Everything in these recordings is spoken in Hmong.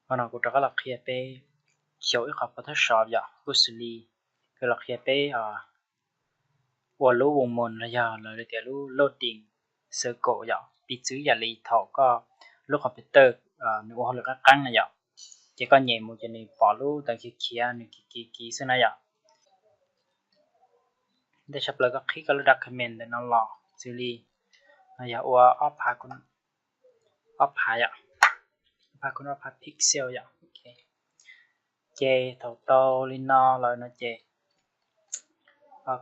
Qhov no kuv rov qab los qhia peb xyaum ib qhov Photoshop yom, kuj xws li kuv los qhia peb ua lub voo mus los yog lawv tias lub loading circle yom, piv txwv yam li thaum koj lub computer nws ua hauj lwm qab qeeb na yom, ces koj nyem mus ces nws pom lub ntawd khiav khiav nws kiv kiv kiv xwb na yom. Ntej tshaj plaws koj qhib koj lub document ntawm no los xws li no yog ua ob phav, ob phav yom, ob phav, ob phav pixel yom. Ces thaum tau li no lawm no ces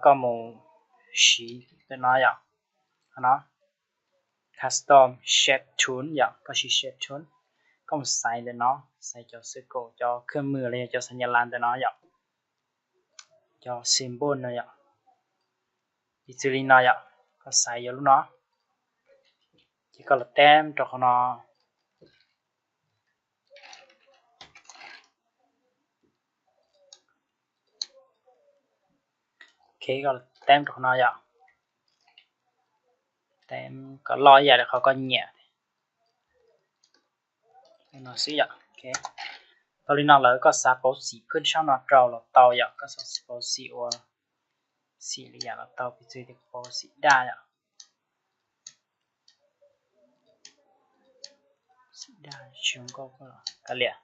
koj mus siv ntawm no yom, qhov no custom shape tool yom, koj siv shape tool, koj mus xaiv ntawm no, xaiv cov circle, cov khwj mwm los yog cov xaiv nyab laj ntawm no yom, cov symbol no yom, piv txwv li no yom, koj xaiv yuav lub no, ces koj los tem rau qhov no. Ok, koj los tem rau qhov no yom, tem kom loj ib yam li qhov koj nyiam no xwb yom. Tau li no lawm koj xav pauv xim phwj sab no rau los tau yom, koj xav pauv xim ua xim li yam los tau, piv txwv tias pauv xim daj yom, xim daj tsis zoo nkauj kav liam,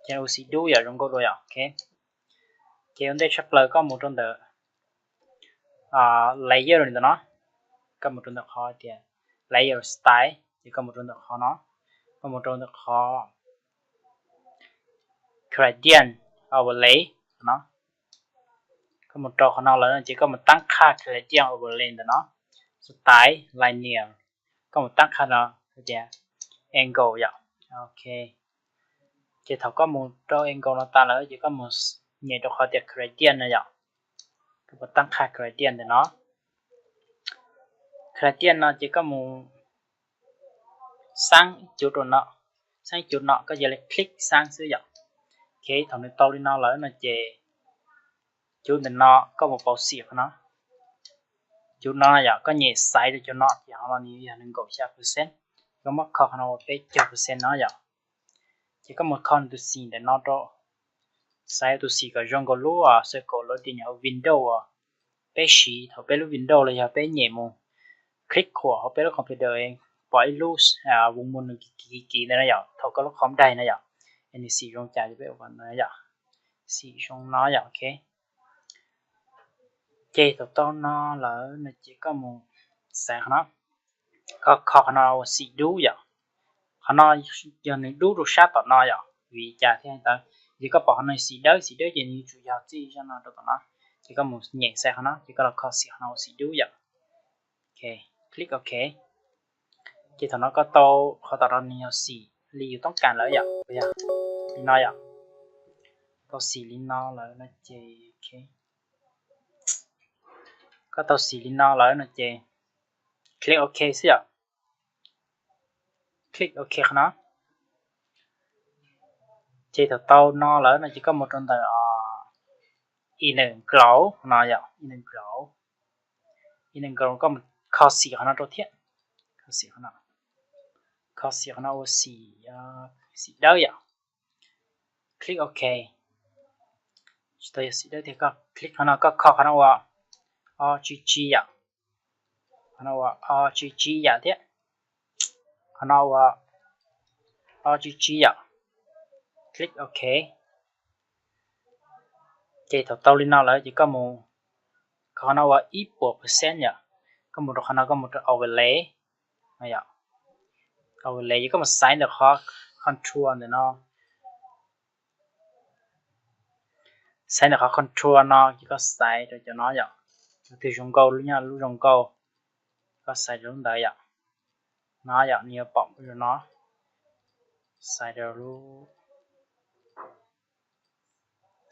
ces ua xim dub yom, zoo nkauj dua yom. Ok, ces ua ntej tshaj plaws koj mus rau ntawm layer ntawm no, koj mus rau ntawm qhov tias layer style, ces koj mus rau ntawm qhov no, koj mus rau ntawm qhov gradient overlay no, koj mus rau qhov no lawm ces koj mus tab qha gradient overlay ntawm no, style linear, koj mus tab qha no tias angle yom. Ok, ces thaum koj mus rau angle no tas lawm ces koj mus nyem rau qhov tias gradient no yom, koj mus tab qha gradient ntawm no, gradient no ces koj mus xaab ib cuv rau no, xaab ib cuv no koj cia li click xaab xwb yom. Ok, thaum nws tau li no lawm no ces cuv ntawm no koj mus pauv xim qhov no, cuv no yom, koj nyem xaiv rau cuv no ces qhov no nws yog nees nkaum xya percent, koj muab kho qhov no ua peb caug percent no yom. Ces koj mus kho nws tus xim ntawm no rau, xaiv tus xim kom zoo nkaus lub circle loading hauv Windows uas peb siv thaum peb lub Windows los yog peb nyem mus click khuam hauv peb lub computer pom ib lub voo mus nws kiv kiv kiv ntawd na yom, thaum koj lub qhov daig na yom, es nws xim zoo cas ces peb ua kom no yom, xim zoo no yom. Ok, ces thaum tau no lawm no ces koj mus xaiv qhov no, koj kho qhov no ua xim dub yom. Qhov no yog nws dub rau sab tom no yom, vim cas thiaj li ntawd, ces koj pom qhov no xim dawb, xim dawb ces nws yuav tsum yog txij zaj no rau tom no, ces koj mus nyem xaiv qhov no ces koj los kho xim qhov no ua xim dub yom. Ok, click ok, ces thaum no koj tau qhov tom no nws yog xim li yus toob kas lawm yom, yog li no yom, tau xim li no lawm no ces, koj tau xim li no lawm no ces click ok xwb yom, click ok qhov no. Ces thaum tau no lawm no ces koj mus rau ntawm inner glow no yom, inner glow, inner glow koj mus kho xim qhov no rau thiab, kho xim qhov no, kho xim qhov no ua xim, xim dawb yom, click ok. Tsis tau yog xim dawb tiag, koj click qhov no, koj kho qhov no ua ob tsib tsib yom, qhov no ua ob tsib tsib yom thiab, qhov no ua ob tsib tsib yom, click ok. Ces thaum tau li no lawm ces koj mus, qhov no ua ib puas percent yom, koj mus rau qhov no, koj mus rau overlay no yom, overlay ces koj mus xaiv ntawm qhov control ntawm no, xaiv ntawm qhov control no ces koj xaiv rau cov no yom, cov twg zoo nkauj, lub nyob lub zoo nkauj, koj xaiv rau lub ntawd yom, no yom, nws yuav pom zoo no, xaiv rau lub,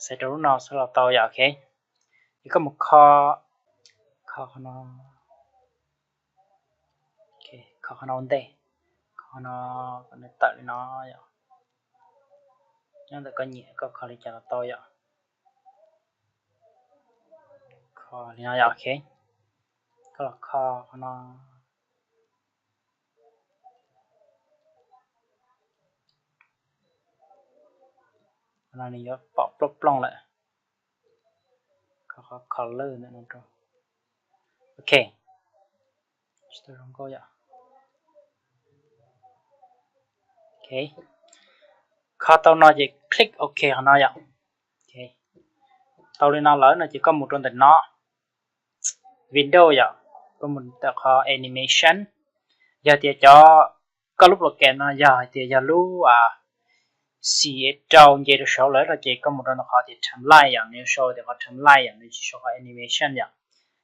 xaiv rau lub no xwb los tau yom. Ok, ces koj mus kho, kho qhov no, kho qhov no ua ntej, kho qhov no kom nws tawm li no yom, nyob ntawm koj nyiam koj kho li cas los tau yom, kho li no yom. Ok, koj los kho qhov no, No nws yuav pom plooj plooj lawm. Kho qhov color ntawm no rau. Ok, tsis tau zoo nkauj yom. Ok, kho tau no ces click ok qhov no yom. Ok, tau li no lawm no ces koj mus rau ntawm no, window yom, koj mus ntawm qhov animation. Yog tias cov, koj lub program no yog hais tias yog lub xim rau nce rau saud lawm no ces koj mus rau ntawm qhov tias timeline yom, nws yuav sau tias qhov timeline yom, nws tsis sau qhov animation yom.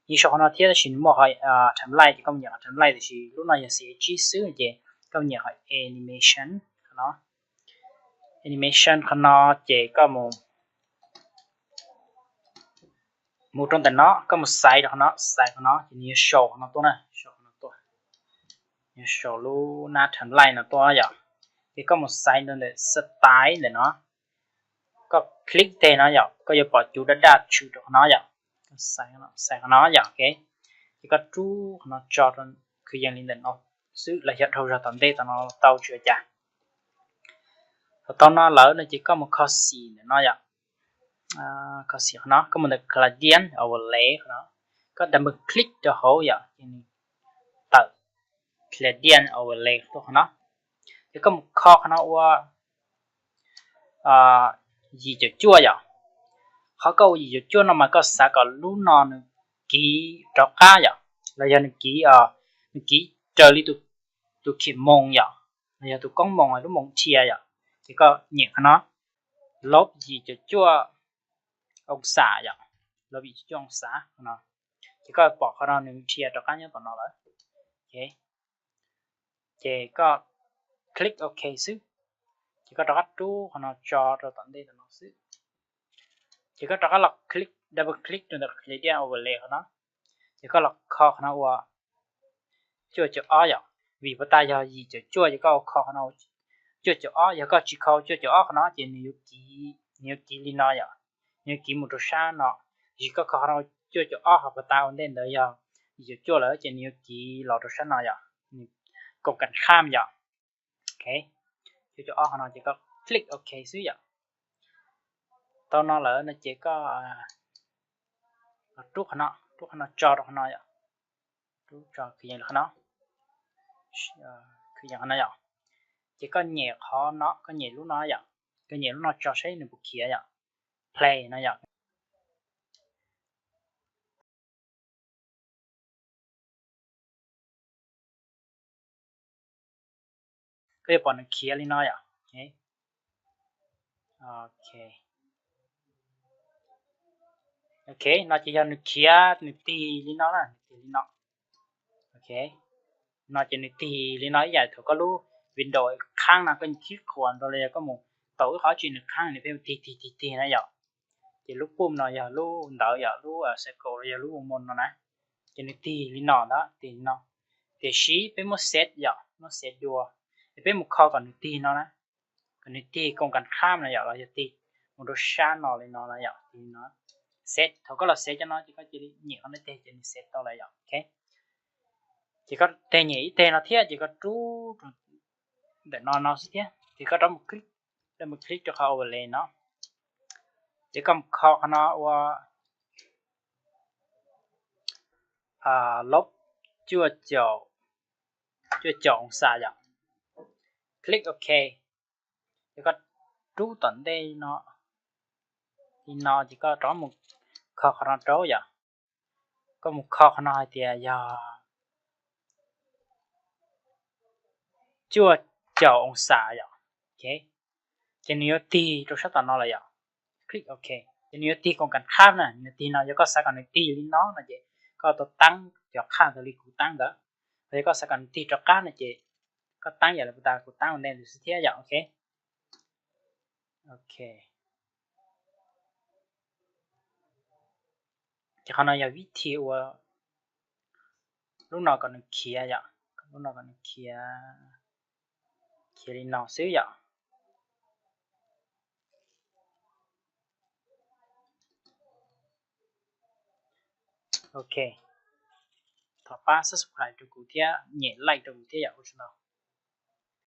Yeej sau qhov no thiab tab sis nws muaj qhov timeline ces koj mus nyem qhov timeline, tiam sis lub no yog xim tsib xwb ces koj mus nyem qhov animation qhov no. Animation qhov no ces koj mus, mus rau ntawm no, koj mus xaiv rau qhov no, xaiv qhov no ces nws yuav sau qhov no tuaj na, sau qhov no tuaj, yuav sau lub nab timeline no tuaj yom. Ces koj mus xaiv rau ntawm style ntawm no, koj click teg no yom, koj yuav pom cuv daj daj tshwm rau qhov no yom. Xaiv qhov no yom, ok. Ces koj rub qhov no tso rau, kwv yees li ntawm no xwb los yog dhau zog tom ntej tom no tau tsis ua cas. Thaum tau no lawm no ces koj mus kho xim ntawm no yom. Kho xim qhov no, koj mus ntawm gradient overlay qhov no, koj double click rau hauv yom, ces nws tawm gradient overlay tuaj qhov no. Ces koj mus kho qhov no ua yim caum cuaj yom. Qhov koj ua yim caum cuaj no mas koj xav kom lub no nws kiv rov qab yom, los yog nws kiv, nws kiv raws li tus khim moos yom, los yog tus koob moos, lub moos dhia yom. Ces koj nyem qhov no, lub yim caum cuaj oo xas yom, lub yim caum cuaj oo xas no. Ces koj pom qhov no nws dhia rov qab nyob tom no lawm. Ces koj click ok xwb. Ces koj rov qab rub qhov no tso rau tom ntej tom no xwb. Ces koj rov qab los click, double click rau ntawm gradient overlay qhov no. Ces koj los kho qhov no ua cuaj caum ob yom, vim puas tas yog yim caum cuaj ces koj ua kho qhov no cuaj caum ob, yog koj tsis kho cuaj caum ob qhov no ces nws yuav kiv, nws yuav kiv li no yom, nws yuav kiv mus rau sab no. Tiam sis koj kho qhov no cuaj caum ob qhov puas tas ua ntej ntawd yog yim caum cuaj lawm ces nws yuav kiv los rau sab no yom, nws koom kam kham yom. Ok, cuaj caum ob qhov no ces koj click ok xwb yom. Tau no lawm no ces koj rub qhov no, rub qhov no tso rau qhov no yom, rub tso kwv yees qhov no, kwv yees qhov no yom. Ces koj nyem qhov no, koj nyem lub no yom, koj nyem lub no tso saib nws puas khiav yom, play no yom. Koj yuav pom nws khiav li no yom. Ok, no ces yog nws khiav, nws tig li no na, nws tig li no. Ok, no ces nws tig li no ib yam thaum koj lub window qhaab no koj khib qhuas nrau los yog koj mus tau ib qhov tsis nws qhaab nws pheej tig tig tig tig na yom. Ces lub pum no yog lub ntawd yom, lub circle los yog lub voo moos no na. Ces nws tig li no ntag, tig li no. Tiam sis peb muab set yom, muab set dua, es peb mus kho kom nws tig no na, kom nws tig koom kam khab no yom, los yog tig mus rau sab no li no na yom, tig li no. Set, thaum koj los set cov no ces koj cia li nyem qhov no teg ces nws set tau lawm yom. Ok, ces koj teg nyem ib teg no thiab ces koj rub ntawm no no xwb thiab ces koj rov mus click, rov mus click rau qhov overlay no. Ces koj mus kho qhov no ua lub cuaj caum, cuaj caum oo xas yom. Click ok. Ces koj rub tom ntej no li no ces koj rov mus kho qhov no rau yom. Koj mus kho qhov no hais tias yog cuaj caum oo xas yom. Ok, ces nws yuav tig rau sab tom no lawm yom. Click ok, ces nws yuav tig koom kam khab na, nws yuav tig no. Yog koj xav kom nws tig li no no ces koj tau taab cov khab ntawd li kuv taab ntawd. Yog koj xav kom nws tig rov qab no ces koj taab yam li puas tas kuv taab ua ntej ntawd xwb thiab yom. Ok, ok. Ces qhov no yog vib thi ua lub no kom nws khiav yom, lub no kom nws khiav, khiav li no xwb yom. Ok, thov pab subscribe rau kuv thiab nyem like rau kuv thiab yom, ua tsaug ntau.